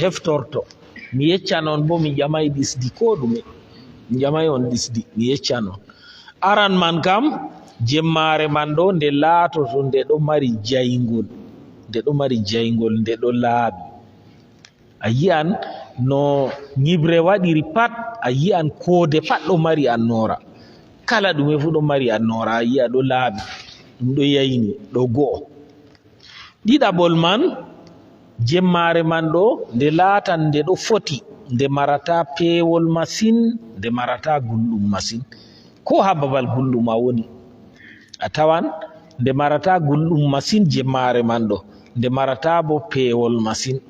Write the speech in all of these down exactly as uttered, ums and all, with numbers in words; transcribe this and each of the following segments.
Heftorto. Mi yeccan on bo, mi ƴamay ɗisdi ko ɗume. Mi ƴamay on ɗisdi, mi yeccan on. Aran man kam, jemmaare man ɗo, nde laatoto nde ɗo mari jayngol. Nde ɗo mari jayngol, nde ɗo laaɓi. A yi'an no nyiɓre waɗiri pat, a yi'an koode pat ɗo mari annoora. Kala ɗume fu ɗo mari annoora, a yi'a ɗo laaɓi, ɗum ɗo yayni, ɗo go'o. Ɗiɗaɓol man, jemmaare man ɗo, nde laatan nde ɗo foti, nde marata peewol masin, nde marata gulɗum masin. Ko haa babal gulɗum a woni, a tawan nde marata gulɗum masin jemmaare man ɗo, nde marata bo peewol masin.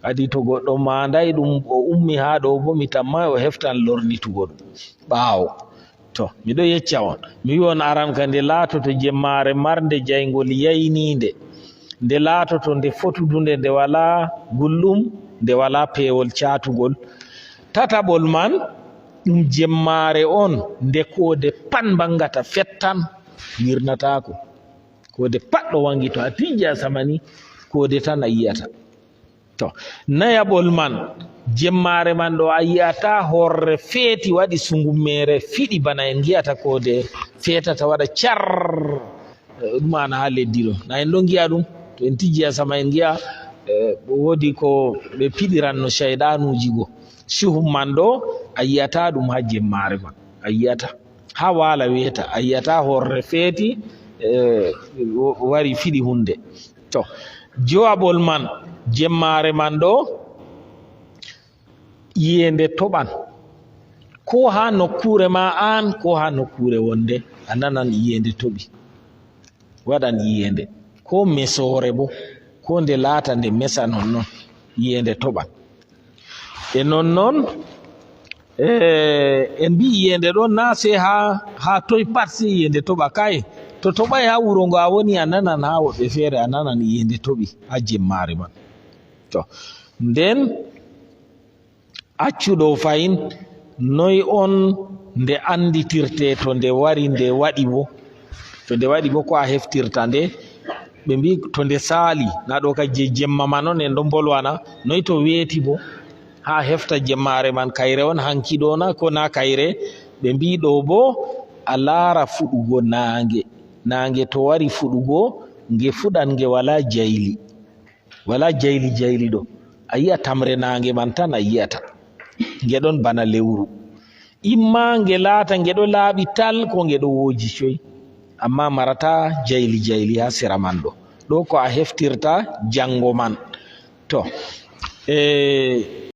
Kadi to goɗɗo maanday ɗum, o ummi haa ɗo bo, mi tammay o heftan lornitugo ɗum ɓaawo. To, miɗo yecca on, mi wi'on aran ka nde laatoto jemmaare marnde jayngol yayniinde. Nde laatoto nde fotudunde, nde walaa gulɗum, nde walaa peewol caatugol. Tataɓol man, ɗum jemmaare on nde koode pat mbangata fettan, wirnataako. Koode pat ɗo wangi, to a tijji asama ni, koode tan a yi'ata. To, nayaɓol man, jemmaare man ɗo a yi'ata horre feeti waɗi sungummeere fiɗi bana en ngi'ata koode feetata waɗa car. Eh, ɗum an haa leddi ɗo. Na en ɗo ngi'a ɗum, to en tijji asama en ngi'a, eh, woodi ko ɓe piɗiranno cayɗanuuji go. Cuhum man ɗo, a yi'ata ɗum haa jemmaare man. A yi'ata. Haa waala weeta, a yi'ata horre feeti, eh, wo-, wari fiɗi hunde. To, jowaɓol man, jemmaare man ɗo, iyeende toɓan. Ko haa nokkuure ma an, ko haa nokkuure wonde, a nanan iyeende toɓi. Waɗan iyeende. Ko mesoore bo, ko nde laata nde mesa non non, iyeende toɓan. E non non, eh, en mbi'i iyeende ɗon na sey haa, haa toy pat sey iyeende toɓa kay. To toɓay haa wuro ngo a woni a nanan haa woɓɓe feere a nanan iyeende toɓi haa jemmaare man. To, nden accu ɗo fahin, noy on nde annditirte to nde wari nde waɗi bo? To nde waɗi bo ko a heftirta nde? Ɓe mbi'i to nde saali, na ɗo ka je jemma man on en ɗon mbolwana, noy to weeti bo? Haa hefta jemmaare man kayre on hanki ɗo na ko na kayre? Ɓe mbi'i ɗo bo a laara fuɗugo naange. Naange to wari fuɗugo, nge fuɗan nge walaa jayli. Walaa jayli jayli ɗo. A yi'a tamre naange man tan a yi'ata. Nge ɗon bana lewru. Imma nge laata nge ɗo laaɓi tal ko nge ɗo wooji coy. Amma marata jayli jayli haa sera man ɗo. Ɗo ko a heftirta janngo man. To, e,